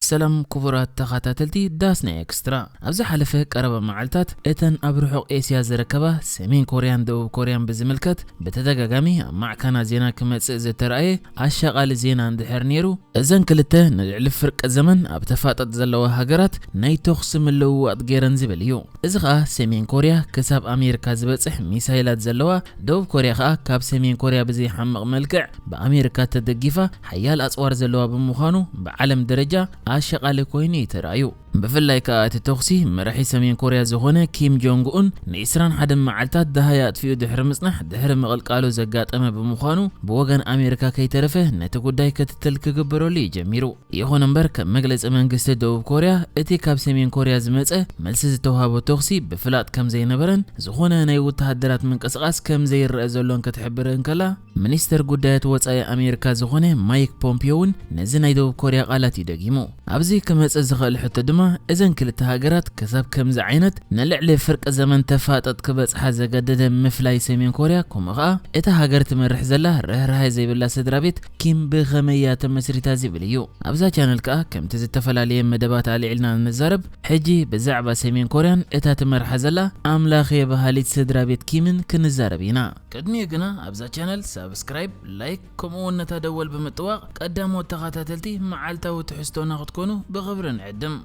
ሰላም ክቡራት ተኸታተልቲ ዳስና ኤክስትራ። ኣብ ዝሓለፈ ቀረባ መዓልታት እተን ኣብ ርሑቕ ኤስያ ዝርከባ ሰሜን ኮርያን ደቡብ ኮርያን ብዝምልከት ብተደጋጋሚ ኣብ ማዕከናት ዜና ክመጽእ ዝተራእየ ኣሻቓሊ ዜና እንድሕር ነይሩ፣ እዘን ክልተ ንልዕሊ ፍርቂ ዘመን ኣብ ተፋጠጥ ዘለዋ ሃገራት ናይ ተኹሲ ምልውዋጥ ገይረን ዝብል እዩ። እዚ ኸኣ ሰሜን ኮርያ ክሳብ ኣሜሪካ ዝበጽሕ ሚሳይላት ዘለዋ፣ ደቡብ ኮርያ ኸኣ ካብ ሰሜን ኮርያ ብዘይሓምቕ መልክዕ ብኣሜሪካ ተደጊፋ ሓያል ኣጽዋር ዘለዋ ብምዃኑ ብዓለም ደረጃ ኣሸቓሊ ኮይኑ እዩ ተራእዩ። ብፍላይ ከኣ እቲ ተኹሲ መራሒ ሰሜን ኮርያ ዝኾነ ኪም ጆንግ ኡን ንዒስራን ሓደን መዓልታት ደሃይ ኣጥፊኡ ድሕሪ ምጽናሕ ድሕሪ ምቕልቃሉ ዘጋጠመ ብምዃኑ ብወገን ኣሜሪካ ከይተረፈ ነቲ ጉዳይ ክትትል ክግበረሉ እዩ ጀሚሩ። ይኹን እምበር ከም መግለጺ መንግስቲ ደቡብ ኮርያ እቲ ካብ ሰሜን ኮርያ ዝመጸ መልሲ ዝተውሃቦ ተኹሲ ብፍላጥ ከም ዘይነበረን ዝኾነ ናይ ወተሃደራት ምንቅስቓስ ከም ዘይረአ ዘሎን ክትሕብር እንከላ፣ ሚኒስተር ጉዳያት ወጻኢ ኣሜሪካ ዝኾነ ማይክ ፖምፒዮ እውን ነዚ ናይ ደቡብ ኮርያ ቃላት እዩ ደጊሙ። ኣብዚ ክመጽእ ዝኽእል ሕቶ ድማ እዘን ክልተ ሃገራት ክሳብ ከምዚ ዓይነት ንልዕሊ ፍርቂ ዘመን ተፋጠጥ ክበጽሓ ዘገደደ ምፍላይ ሰሜን ኮርያ፣ ከምኡ ኸኣ እታ ሃገር ትመርሕ ዘላ ርህራሄ ዘይብላ ስድራ ቤት ኪም ብኸመይ እያ ተመስሪታ ዝብል እዩ። ኣብዛ ቻነል ከኣ ከምቲ ዝተፈላለየ መደባት ኣልዒልና ንዛረብ፣ ሕጂ ብዛዕባ ሰሜን ኮርያን እታ ትመርሓ ዘላ ኣምላኽ የባሃሊት ስድራ ቤት ኪምን ክንዛረብ ኢና። ቅድሚኡ ግና ኣብዛ ቻነል ሳብስክራይብ፣ ላይክ ከምኡ እውን ነታ ደወል ብምጥዋቕ ቀዳሞት ተኸታተልቲ መዓልታዊ ትሕዝቶና ክትኮኑ ብኽብሪ ንዕድም።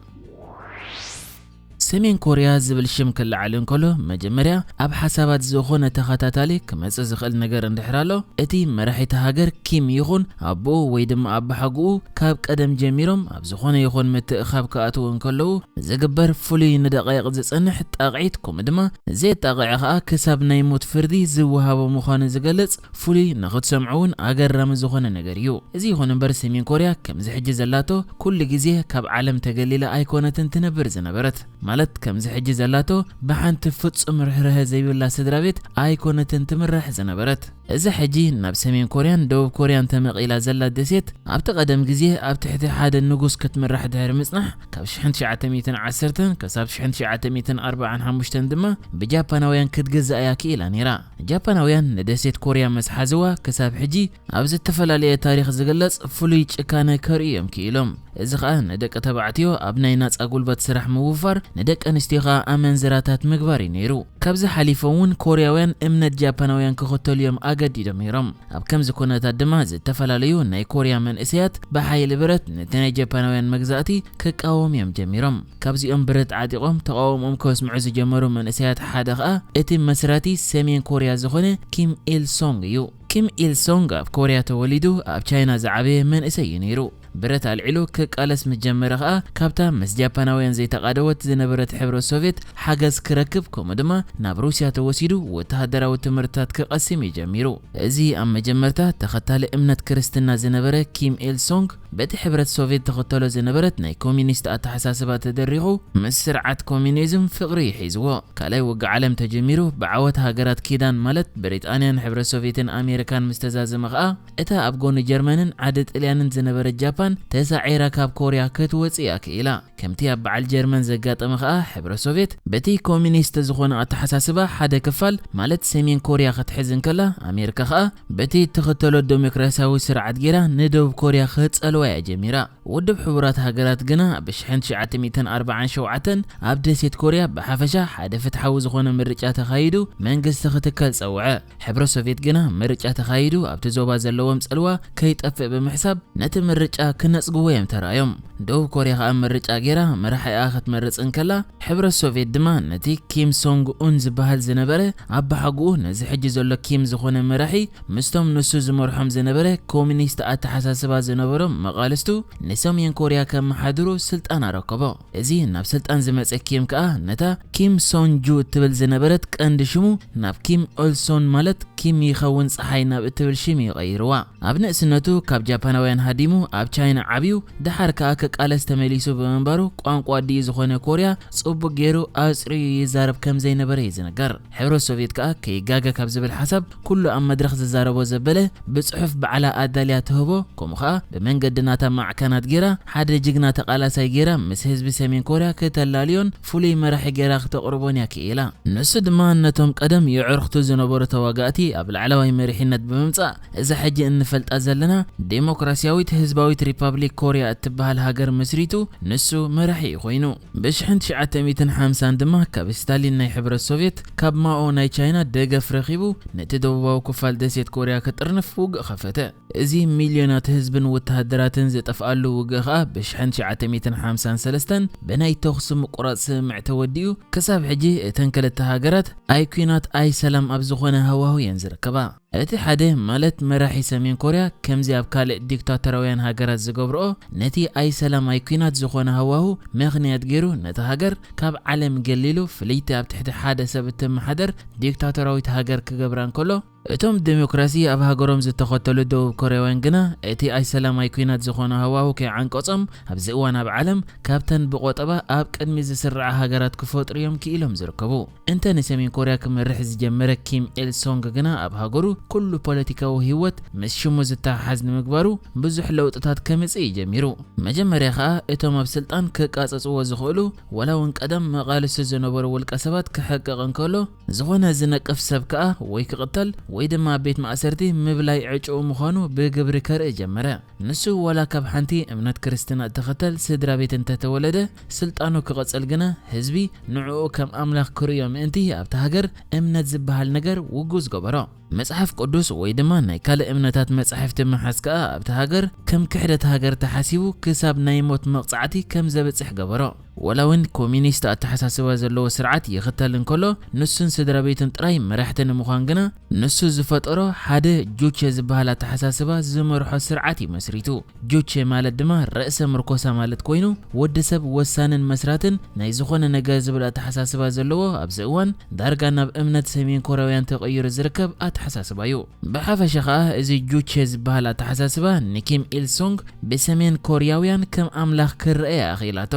ሰሜን ኮርያ ዝብል ሽም ክለዓል እንከሎ መጀመርያ ኣብ ሓሳባት ዝኾነ ተኸታታሊ ክመጽእ ዝኽእል ነገር እንድሕር ኣሎ፣ እቲ መራሒቲ ሃገር ኪም ይኹን ኣቦኡ ወይ ድማ ኣባሓጎኡ ካብ ቀደም ጀሚሮም ኣብ ዝኾነ ይኹን ምትእኻብ ክኣትዉ እንከለዉ ዝግበር ፍሉይ ንደቓይቕ ዝጸንሕ ጣቕዒት ከምኡ ድማ ዘየጣቕዐ ኸኣ ክሳብ ናይ ሞት ፍርዲ ዝወሃቦ ምዃኑ ዝገልጽ ፍሉይ ንኽትሰምዖ እውን ኣገራሚ ዝኾነ ነገር እዩ። እዚ ይኹን እምበር ሰሜን ኮርያ ከምዚ ሕጂ ዘላቶ ኩሉ ግዜ ካብ ዓለም ተገሊላ ኣይኮነትን ትነብር ዝነበረት። ማለት ከምዚ ሕጂ ዘላቶ ብሓንቲ ፍጹም ርህርሀ ዘይብላ ስድራ ቤት ኣይኮነትን ትምራሕ ዝነበረት። እዚ ሕጂ ናብ ሰሜን ኮርያን ደቡብ ኮርያን ተመቒላ ዘላ ደሴት ኣብቲ ቀደም ግዜ ኣብ ትሕቲ ሓደ ንጉስ ክትምራሕ ድሕሪ ምጽናሕ ካብ ሽሕን ትሽዓተ ሚእትን ዓሰርተን ክሳብ ሽሕን ትሽዓተ ሚእትን ኣርባዓን ሓሙሽተን ድማ ብጃፓናውያን ክትግዛእ እያ ክኢላ ነይራ። ጃፓናውያን ንደሴት ኮርያ ምስ ሓዝዋ ክሳብ ሕጂ ኣብ ዝተፈላለየ ታሪኽ ዝግለጽ ፍሉይ ጭካነ ከርእዩ እዮም ክኢሎም። እዚ ኸኣ ንደቂ ተባዕትዮ ኣብ ናይ ናጻ ጉልበት ስራሕ ምውፋር፣ ንደቂ ኣንስትዮ ኸኣ ኣመንዝራታት ምግባር እዩ ነይሩ። ካብዚ ሓሊፎም እውን ኮርያውያን እምነት ጃፓናውያን ክኽተሉ እዮም ኣገዲዶም ነይሮም። ኣብ ከምዚ ኩነታት ድማ ዝተፈላለዩ ናይ ኮርያ መንእሰያት ብሓይሊ ብረት ነቲ ናይ ጃፓናውያን መግዛእቲ ክቃወሙ እዮም ጀሚሮም። ካብዚኦም ብረት ዓጢቖም ተቓውሞኦም ከስምዑ ዝጀመሩ መንእሰያት ሓደ ኸኣ እቲ መስራቲ ሰሜን ኮርያ ዝኾነ ኪም ኢል ሶንግ እዩ። ኪም ኢል ሶንግ ኣብ ኮርያ ተወሊዱ ኣብ ቻይና ዝዓበየ መንእሰይ እዩ ነይሩ። ብረት ኣልዒሉ ክቃለስ ምስ ጀመረ ኸኣ ካብታ ምስ ጃፓናውያን ዘይተቓደወት ዝነበረት ሕብረት ሶቭየት ሓገዝ ክረክብ ከምኡ ድማ ናብ ሩስያ ተወሲዱ ወተሃደራዊ ትምህርትታት ክቐስም እዩ ጀሚሩ። እዚ ኣብ መጀመርታ ተኸታሊ እምነት ክርስትና ዝነበረ ኪም ኢል ሶንግ በቲ ሕብረት ሶቭየት ትኽተሎ ዝነበረት ናይ ኮሚኒስት ኣተሓሳስባ ተደሪኹ ምስ ስርዓት ኮሚኒዝም ፍቕሪ እዩ ሒዝዎ። ካልኣይ ውግእ ዓለም ተጀሚሩ ብዓወት ሃገራት ኪዳን ማለት ብሪጣንያን ሕብረት ሶቭየትን ኣሜሪካን ምስ ተዛዘመ ኸኣ እታ ኣብ ጎኒ ጀርመንን ዓዲ ጥልያንን ዝነበረት ጃፓን ተሳዒራ ካብ ኮርያ ክትወጽእ እያ ክኢላ። ከምቲ ኣብ በዓል ጀርመን ዘጋጠመ ኸኣ ሕብረት ሶቭየት በቲ ኮሚኒስት ዝኾነ ኣተሓሳስባ ሓደ ክፋል ማለት ሰሜን ኮርያ ክትሕዝ እንከላ ኣሜሪካ ኸኣ በቲ እትኽተሎ ዴሞክራሲያዊ ስርዓት ጌራ ንደቡብ ኮርያ ክትጸልዋ እያ ጀሚራ። ውድብ ሕቡራት ሃገራት ግና ብሽሕን ትሽዓተ ሚእትን ኣርባዓን ሸውዓተን ኣብ ደሴት ኮርያ ብሓፈሻ ሓደ ፍትሓዊ ዝኾነ ምርጫ ተኻይዱ መንግስቲ ክትከል ጸውዐ። ሕብረት ሶቭየት ግና ምርጫ ተኻይዱ ኣብቲ ዞባ ዘለዎም ጽልዋ ከይጠፍእ ብምሕሳብ ነቲ ምርጫ ክነጽግዎ እዮም ተራእዮም። ደቡብ ኮርያ ኸኣ ምርጫ ጌራ መራሒኣ ክትመርጽ እንከላ ሕብረት ሶቭየት ድማ ነቲ ኪም ሶንግ ኡን ዝበሃል ዝነበረ ኣባሓጎኡ ነዚ ሕጂ ዘሎ ኪም ዝኾነ መራሒ ምስቶም ንሱ ዝመርሖም ዝነበረ ኮሚኒስት ኣተሓሳስባ ዝነበሮም መቓልስቱ ንሰሜን ኮርያ ከመሓድሩ ስልጣን ኣረከቦ። እዚ ናብ ስልጣን ዝመጸ ኪም ከኣ ነታ ኪም ሶን ጁ እትብል ዝነበረት ቀንዲ ሽሙ ናብ ኪም ኦልሶን ማለት ኪም ይኸውን ጸሓይ ናብ እትብል ሽም እዩ ቀይርዋ። ኣብ ንእስነቱ ካብ ጃፓናውያን ሃዲሙ ኣብ ቻይና ዓብዩ፣ ደሓር ከኣ ክቃለስ ተመሊሱ ብምንባሩ ቋንቋ ኣዲኡ ዝኾነ ኮርያ ጽቡቕ ገይሩ ኣጽርዩ ይዛረብ ከም ዘይነበረ እዩ ዝንገር። ሕብረት ሶቭየት ከኣ ከይጋገ ካብ ዝብል ሓሳብ ኩሉ ኣብ መድረኽ ዝዛረቦ ዘበለ ብጽሑፍ ባዕላ ኣዳልያ ትህቦ፣ ከምኡ ከኣ ብመንገዲ ናታ ማዕከናት ገይራ ሓደ ጅግና ተቓላሳይ ገይራ ምስ ህዝቢ ሰሜን ኮርያ ክተላልዮን ፍሉይ መራሒ ገይራ ክተቕርቦን እያ ክኢላ። ንሱ ድማ ነቶም ቀደም የዕርኽቱ ዝነበሩ ተዋጋእቲ ኣብ ላዕለዋይ መሪሕነት ብምምጻእ እዛ ሕጂ እንፈልጣ ዘለና ዴሞክራሲያዊት ህዝባዊት ሪፓብሊክ ኮርያ እትበሃል ሃገር መስሪቱ ንሱ መራሒ እዩ ኮይኑ። ብሽሕን ትሽዓተ ሚእትን ሓምሳን ድማ ካብ ስታሊን ናይ ሕብረት ሶቭየት፣ ካብ ማኦ ናይ ቻይና ደገፍ ረኺቡ ነቲ ደቡባዊ ክፋል ደሴት ኮርያ ክጥርንፍ ውግእ ኸፈተ። እዚ ሚልዮናት ህዝብን ወተሃደራትን ዝጠፍኣሉ ውግእ ኸኣ ብሽሕን ትሽዓተ ሚእትን ሓምሳን ሰለስተን ብናይ ተኹሲ ምቁራጽ ስምምዕ ተወዲኡ። ክሳብ ሕጂ እተን ክልተ ሃገራት ኣይ ኲናት ኣይ ሰላም ኣብ ዝኾነ ሃዋሁ እየን ዝርከባ። እቲ ሓደ ማለት መራሒ ሰሜን ኮርያ ከምዚ ኣብ ካልእ ዲክታቶራውያን ሃገራት ዝገብርኦ ነቲ ኣይ ሰላም ኣይ ኲናት ዝኾነ ሃዋሁ ምኽንያት ገይሩ ነታ ሃገር ካብ ዓለም ገሊሉ ፍልይቲ ኣብ ትሕቲ ሓደ ሰብ እትመሓደር ዲክታቶራዊት ሃገር ክገብራ እንከሎ፣ እቶም ዴሞክራሲ ኣብ ሃገሮም ዝተኸተሉ ደቡብ ኮርያውያን ግና እቲ ኣይ ሰላም ኣይ ኲናት ዝኾነ ሃዋሁ ከይዓንቀጾም ኣብዚ እዋን ኣብ ዓለም ካብተን ብቆጠባ ኣብ ቅድሚ ዝስርዓ ሃገራት ክፈጥሩ እዮም ክኢሎም ዝርከቡ። እንተ ንሰሜን ኮርያ ክመርሕ ዝጀመረ ኪም ኤል ሶንግ ግና ኣብ ሃገሩ ኩሉ ፖለቲካዊ ህይወት ምስ ሽሙ ዝተሓሓዝ ንምግባሩ ብዙሕ ለውጥታት ከምጽእ እዩ ጀሚሩ። መጀመርያ ኸኣ እቶም ኣብ ስልጣን ክቃጸጽዎ ዝኽእሉ ዋላ እውን ቀደም መቓልሱ ዝነበሩ ውልቀ ሰባት ክሕቅቕ እንከሎ፣ ዝኾነ ዝነቅፍ ሰብ ከኣ ወይ ክቕተል ወይ ድማ ኣብ ቤት ማእሰርቲ ምብላይ ዕጭኡ ምዃኑ ብግብሪ ከርኢ ጀመረ። ንሱ ዋላ ካብ ሓንቲ እምነት ክርስትና እትኸተል ስድራ ቤት እንተተወለደ፣ ስልጣኑ ክቕጽል ግና ህዝቢ ንዕኡ ከም ኣምላኽ ክርእዮ ምእንቲ ኣብታ ሃገር እምነት ዝበሃል ነገር ውጉዝ ገበሮ። መጽሓፍ ቅዱስ ወይ ድማ ናይ ካልእ እምነታት መጻሕፍቲ ምሓዝ ከኣ ኣብታ ሃገር ከም ክሕደት ሃገር ተሓሲቡ ክሳብ ናይ ሞት መቕጻዕቲ ከም ዘብጽሕ ገበሮ። ዋላ እውን ኮሚኒስት ኣተሓሳስባ ዘለዎ ስርዓት ይኽተል እንከሎ፣ ንሱን ስድራ ቤቱን ጥራይ መራሕቲ ንምዃን ግና ንሱ ዝፈጠሮ ሓደ ጁቼ ዝበሃል ኣተሓሳስባ ዝመርሖ ስርዓት እዩ መስሪቱ። ጁቼ ማለት ድማ ርእሰ ምርኮሳ ማለት ኮይኑ፣ ወዲ ሰብ ወሳንን መስራትን ናይ ዝኾነ ነገር ዝብል ኣተሓሳስባ ዘለዎ ኣብዚ እዋን ዳርጋ ናብ እምነት ሰሜን ኮርያውያን ተቐይሩ ዝርከብ ኣተሓሳስባ እዩ። ብሓፈሻ ኸኣ እዚ ጁቼ ዝበሃል ኣተሓሳስባ ንኪም ኢል ሶንግ ብሰሜን ኮርያውያን ከም ኣምላኽ ክረአ ኣኽኢላቶ።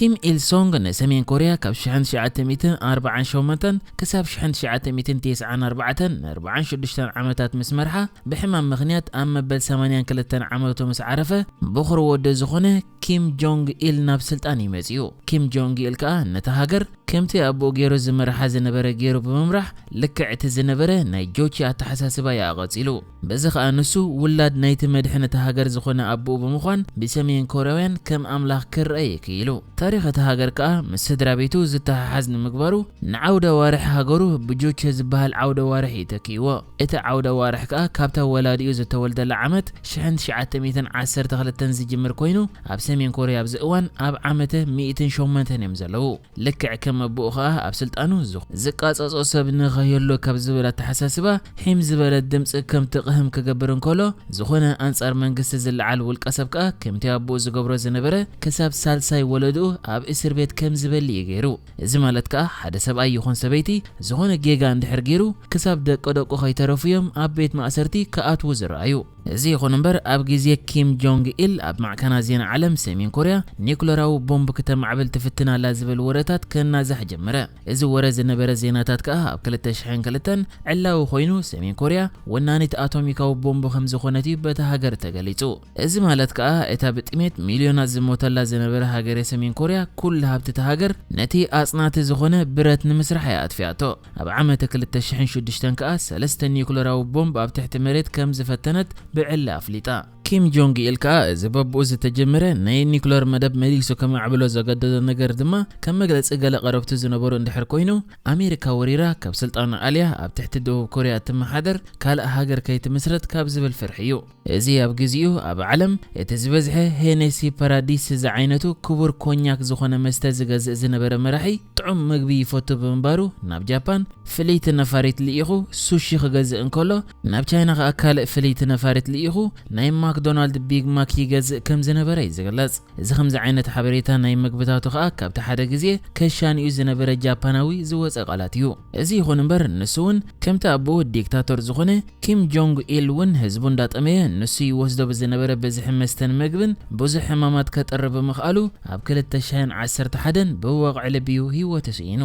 ኪም ኢል ሶንግ ንሰሜን ኮርያ ካብ ሽሕን ትሽዓተ ሚእትን ኣርባዓን ሸሞንተን ክሳብ ሽሕን ትሽዓተ ሚእትን ተስዓን ኣርባዕተን ንኣርባዓን ሽዱሽተን ዓመታት ምስ መርሓ፣ ብሕማም ምኽንያት ኣብ መበል ሰማንያን ክልተን ዓመቱ ምስ ዓረፈ፣ በኹሪ ወዱ ዝኾነ ኪም ጆንግ ኢል ናብ ስልጣን እዩ መጺኡ። ኪም ጆንግ ኢል ከኣ ነታ ሃገር ከምቲ ኣቦኡ ገይሩ ዝመርሓ ዝነበረ ገይሩ ብምምራሕ፣ ልክዕ እቲ ዝነበረ ናይ ጆቺ ኣተሓሳስባ እዩ ኣቐጺሉ። በዚ ኸኣ ንሱ ውላድ ናይቲ መድሕን እታ ሃገር ዝኾነ ኣቦኡ ብምዃን ብሰሜን ኮርያውያን ከም ኣምላኽ ክረአ እዩ ክኢሉ። ታሪኽ እታ ሃገር ከኣ ምስ ስድራ ቤቱ ዝተሓሓዝ ንምግባሩ ንዓውደ ኣዋርሕ ሃገሩ ብጆቼ ዝበሃል ዓውደ ኣዋርሕ እዩ ተኪእዎ። እቲ ዓውደ ኣዋርሕ ከኣ ካብታ ወላዲኡ ዝተወልደላ ዓመት ሽሕን ትሽዓተ ሚእትን ዓሰርተ ክልተን ዝጅምር ኮይኑ ኣብ ሰሜን ኮርያ ኣብዚ እዋን ኣብ ዓመተ ሚእትን ሸሞንተን እዮም ዘለዉ። ልክዕ ከም ኣቦኡ ኸኣ ኣብ ስልጣኑ ዝ-፣ ዝቃጸጾ ሰብ ንኸይህሉ ካብ ዝብል ኣተሓሳስባ ሒም ዝበለ ድምጺ ከም ትቕህም ክገብር እንከሎ፣ ዝኾነ ኣንጻር መንግስቲ ዝለዓል ውልቀ ሰብ ከኣ ከምቲ ኣቦኡ ዝገብሮ ዝነበረ ክሳብ ሳልሳይ ወለድኡ ኣብ እስር ቤት ከም ዝበሊ እዩ ገይሩ። እዚ ማለት ከኣ ሓደ ሰብኣይ ይኹን ሰበይቲ ዝኾነ ጌጋ እንድሕር ገይሩ ክሳብ ደቂ ደቁ ከይተረፉ እዮም ኣብ ቤት ማእሰርቲ ክኣትዉ ዝረኣዩ። እዚ ይኹን እምበር ኣብ ግዜ ኪም ጆንግ ኢል ኣብ ማዕከናት ዜና ዓለም ሰሜን ኮርያ ኒኩለራዊ ቦምብ ክተማዕብል ትፍትን ኣላ ዝብል ወረታት ከናዛሕ ጀመረ። እዚ ወረ ዝነበረ ዜናታት ከኣ ኣብ ክልተ ሽሕን ክልተን ዕላዊ ኮይኑ ሰሜን ኮርያ ወናኒት ኣቶሚካዊ ቦምብ ከም ዝኾነት እዩ በታ ሃገር ተገሊጹ። እዚ ማለት ከኣ እታ ብጥሜት ሚልዮናት ዝሞተላ ዝነበረ ሃገረ ሰሜን ኮርያ ኩሉ ሃብቲ እታ ሃገር ነቲ ኣጽናቲ ዝኾነ ብረት ንምስራሕ እያ ኣጥፊኣቶ። ኣብ ዓመተ ክልተ ሽሕን ሽዱሽተን ከኣ ሰለስተ ኒኩለራዊ ቦምብ ኣብ ትሕቲ መሬት ከም ዝፈተነት ብዕሊ ኣፍሊጣ። ኪም ጆንግ ኢል ከኣ እዚ በብኡ ዝተጀመረ ናይ ኒኩለር መደብ መሊሱ ከማዕብሎ ዘገደዶ ነገር ድማ ከም መግለጺ ገለ ቀረብቱ ዝነበሩ እንድሕር ኮይኑ፣ ኣሜሪካ ወሪራ ካብ ስልጣኑ ኣልያ ኣብ ትሕቲ ደቡብ ኮርያ እትመሓደር ካልእ ሃገር ከይትምስረት ካብ ዝብል ፍርሒ እዩ። እዚ ኣብ ግዜኡ ኣብ ዓለም እቲ ዝበዝሐ ሄነሲ ፓራዲስ ዝዓይነቱ ክቡር ኮኛክ ዝኾነ መስተ ዝገዝእ ዝነበረ መራሒ ጥዑም ምግቢ ይፈቱ ብምንባሩ ናብ ጃፓን ፍልይቲ ነፋሪት ልኢኹ ሱሺ ክገዝእ እንከሎ፣ ናብ ቻይና ኸኣ ካልእ ፍልይቲ ነፋሪት ልኢኹ ናይ ማክዶናልድ ቢግ ማክ ይገዝእ ከም ዝነበረ እዩ ዝግለጽ። እዚ ከምዚ ዓይነት ሓበሬታ ናይ መግብታቱ ኸኣ ካብቲ ሓደ ግዜ ከሻኒኡ ዝነበረ ጃፓናዊ ዝወጸ ቃላት እዩ። እዚ ይኹን እምበር ንሱ እውን ከምቲ ኣቦኡ ዲክታቶር ዝኾነ ኪም ጆንግ ኢል እውን ህዝቡ እንዳጠመየ ንሱ ይወስዶ ብዝነበረ ብዝሒ መስተን መግብን ብዙሕ ሕማማት ከጥሪ ብምኽኣሉ ኣብ ክልተ ሽሕን ዓሰርተ ሓደን ብወቕዒ ልቢ እዩ ህይወቱ ስኢኑ።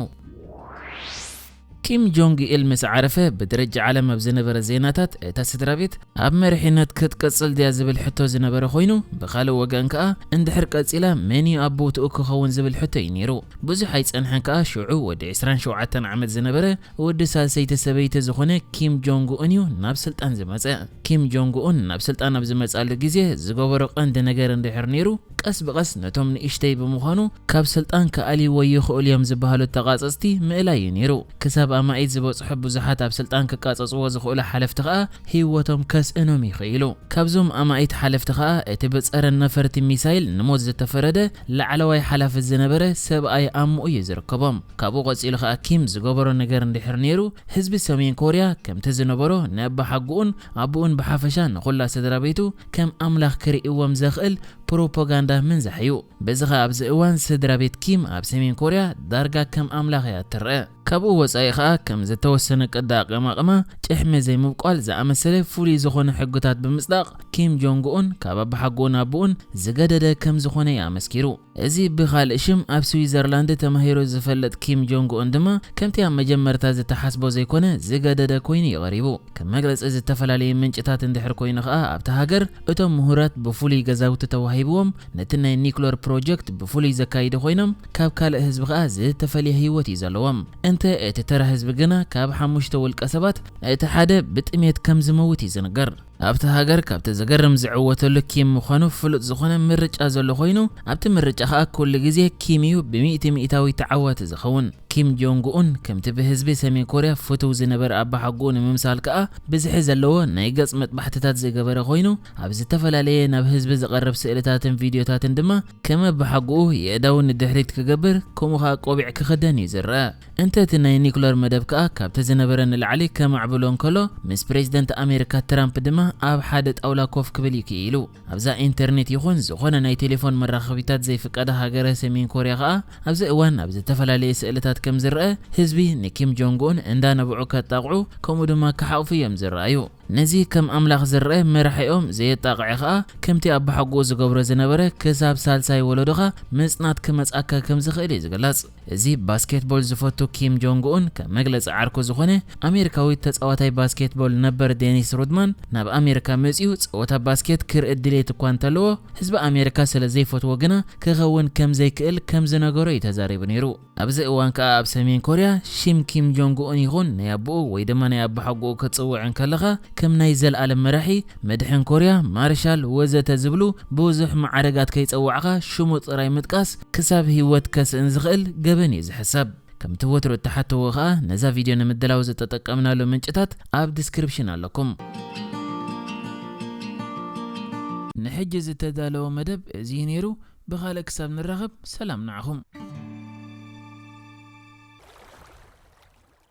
ኪም ጆንግ ኢል ምስ ዓረፈ ብደረጃ ዓለም ኣብ ዝነበረ ዜናታት እታ ስድራ ቤት ኣብ መሪሕነት ክትቅጽል ድያ ዝብል ሕቶ ዝነበረ ኮይኑ፣ ብኻልእ ወገን ከኣ እንድሕር ቀጺላ መን እዩ ኣቦትኡ ክኸውን ዝብል ሕቶ እዩ ነይሩ። ብዙሕ ኣይጸንሐን ከኣ ሽዑ ወዲ ዕስራን ሸውዓተን ዓመት ዝነበረ ወዲ ሳልሰይቲ ሰበይቲ ዝኾነ ኪም ጆንግ ኡን እዩ ናብ ስልጣን ዝመጸ። ኪም ጆንግ ኡን ናብ ስልጣን ኣብ ዝመጻሉ ግዜ ዝገበሮ ቀንዲ ነገር እንድሕር ነይሩ ቀስ ብቐስ ነቶም ንእሽተይ ብምዃኑ ካብ ስልጣን ክኣልይዎ ይኽእሉ እዮም ዝበሃሉ ተቓጸጽቲ ምእላይ እዩ ነይሩ። ክሳብ ኣማኢት ዝበጽሑ ብዙሓት ኣብ ስልጣን ክቃጸጽዎ ዝኽእሉ ሓለፍቲ ከኣ ህይወቶም ከስእኖም ይኽእሉ። ካብዞም ኣማኢት ሓለፍቲ ከኣ እቲ ብጸረ ነፈርቲ ሚሳይል ንሞት ዝተፈረደ ላዕለዋይ ሓላፊ ዝነበረ ሰብኣይ ኣሞኡ እዩ ዝርከቦም። ካብኡ ቀጺሉ ከኣ ኪም ዝገበሮ ነገር እንድሕር ነይሩ ህዝቢ ሰሜን ኮርያ ከምቲ ዝነበሮ ንኣባሓጎኡን ኣቦኡን ብሓፈሻ ንኹላ ስድራ ቤቱ ከም ኣምላኽ ክርእይዎም ዘኽእል ፕሮፓጋንዳ ምንዛሕ እዩ። በዚ ኸኣ ኣብዚ እዋን ስድራ ቤት ኪም ኣብ ሰሜን ኮርያ ዳርጋ ከም ኣምላኽ እያ እትረአ። ካብኡ ወጻኢ ኸኣ ከም ዝተወሰነ ቅዲ ኣቀማቕማ፣ ጭሕሚ ዘይምብቋል ዝኣመሰለ ፍሉይ ዝኾነ ሕግታት ብምጽዳቕ ኪም ጆንግ ኡን ካብ ኣባሓጎኡን ኣቦኡን ዝገደደ ከም ዝኾነ እዩ ኣመስኪሩ። እዚ ብኻልእ ሽም ኣብ ስዊዘርላንድ ተማሂሩ ዝፈልጥ ኪም ጆንግ ኡን ድማ ከምቲ ኣብ መጀመርታ ዝተሓስቦ ዘይኮነ ዝገደደ ኮይኑ እዩ ቀሪቡ። ከም መግለጺ ዝተፈላለዩ ምንጭታት እንድሕር ኮይኑ ኸኣ ኣብቲ ሃገር እቶም ምሁራት ብፍሉይ ገዛውቲ ተዋሂብዎም ነቲ ናይ ኒክለር ፕሮጀክት ብፍሉይ ዘካይዱ ኮይኖም ካብ ካልእ ህዝቢ ኸኣ ዝተፈልየ ህይወት እዩ ዘለዎም። እንተ እቲ ተራ ህዝቢ ግና ካብ ሓሙሽተ ውልቀ ሰባት እቲ ሓደ ብጥሜት ከም ዝመውት እዩ ዝንገር። ኣብቲ ሃገር ካብቲ ዘገርም ዝዕወተሉ ኪም ምዃኑ ፍሉጥ ዝኾነ ምርጫ ዘሎ ኮይኑ ኣብቲ ምርጫ ኸኣ ኩሉ ግዜ ኪም እዩ ብሚእቲ ሚእታዊ ተዓዋቲ ዝኸውን። ኪም ጆንግ ኡን ከምቲ ብህዝቢ ሰሜን ኮርያ ፍቱው ዝነበረ ኣባሓጎኡ ንምምሳል ከኣ ብዝሒ ዘለዎ ናይ ገጽ መጥባሕትታት ዝገበረ ኮይኑ ኣብ ዝተፈላለየ ናብ ህዝቢ ዝቐርብ ስእልታትን ቪድዮታትን ድማ ከም ኣባሓጎኡ የእዳዉ ንድሕሪት ክገብር ከምኡ ኸኣ ቆቢዕ ክኽደን እዩ ዝረኣ። እንተ እቲ ናይ ኒኩለር መደብ ከኣ ካብቲ ዝነበረ ንላዕሊ ከማዕብሎ እንከሎ ምስ ፕሬዝደንት ኣሜሪካ ትራምፕ ድማ ኣብ ሓደ ጣውላ ኮፍ ክብል እዩ ክኢሉ። ኣብዛ ኢንተርኔት ይኹን ዝኾነ ናይ ቴሌፎን መራኸቢታት ዘይፍቀዳ ሃገረ ሰሜን ኮርያ ኸኣ ኣብዚ እዋን ኣብ ዝተፈላለየ ስእልታት ከም ዝረአ ህዝቢ ንኪም ጆንግ ኡን እንዳ ነብዑ ከጣቕዑ ከምኡ ድማ ክሓቑፉ እዮም ዝረኣዩ። ነዚ ከም ኣምላኽ ዝረአ መራሒኦም ዘየጣቕዐ ኸኣ ከምቲ ኣባሓጎኡ ዝገብሮ ዝነበረ ክሳብ ሳልሳይ ወለዶኻ ምጽናት ክመጽኣካ ከም ዝኽእል እዩ ዝግለጽ። እዚ ባስኬትቦል ዝፈቱ ኪም ጆንግ ኡን ከም መግለጺ ዓርኩ ዝኾነ ኣሜሪካዊ ተጻዋታይ ባስኬትቦል ነበር ዴኒስ ሮድማን ናብ ኣሜሪካ መጺኡ ጸወታ ባስኬት ክርኢ ድሌት እኳ እንተለዎ ህዝቢ ኣሜሪካ ስለ ዘይፈትዎ ግና ክኸውን ከም ዘይክእል ከም ዝነገሮ እዩ ተዛሪቡ ነይሩ። ኣብዚ እዋን ከኣ ኣብ ሰሜን ኮርያ ሽም ኪም ጆንግ ኡን ይኹን ናይ ኣቦኡ ወይ ድማ ናይ ኣባሓጎኡ ክትጽውዕ እንከለኻ ከም ናይ ዘልኣለም መራሒ መድሕን ኮርያ ማርሻል ወዘተ ዝብሉ ብዙሕ ማዕረጋት ከይጸዋዕኻ ሽሙ ጥራይ ምጥቃስ ክሳብ ህይወት ከስእን ዝኽእል ገበን እዩ ዝሕሰብ። ከምቲ ወትሩ እተሓተዎ ኸኣ ነዛ ቪድዮ ንምድላው ዝተጠቀምናሉ ምንጭታት ኣብ ዲስክሪፕሽን ኣለኩም። ንሕጂ ዝተዳለወ መደብ እዚ እዩ ነይሩ። ብኻልእ ክሳብ ንራኸብ ሰላም ንዓኹም።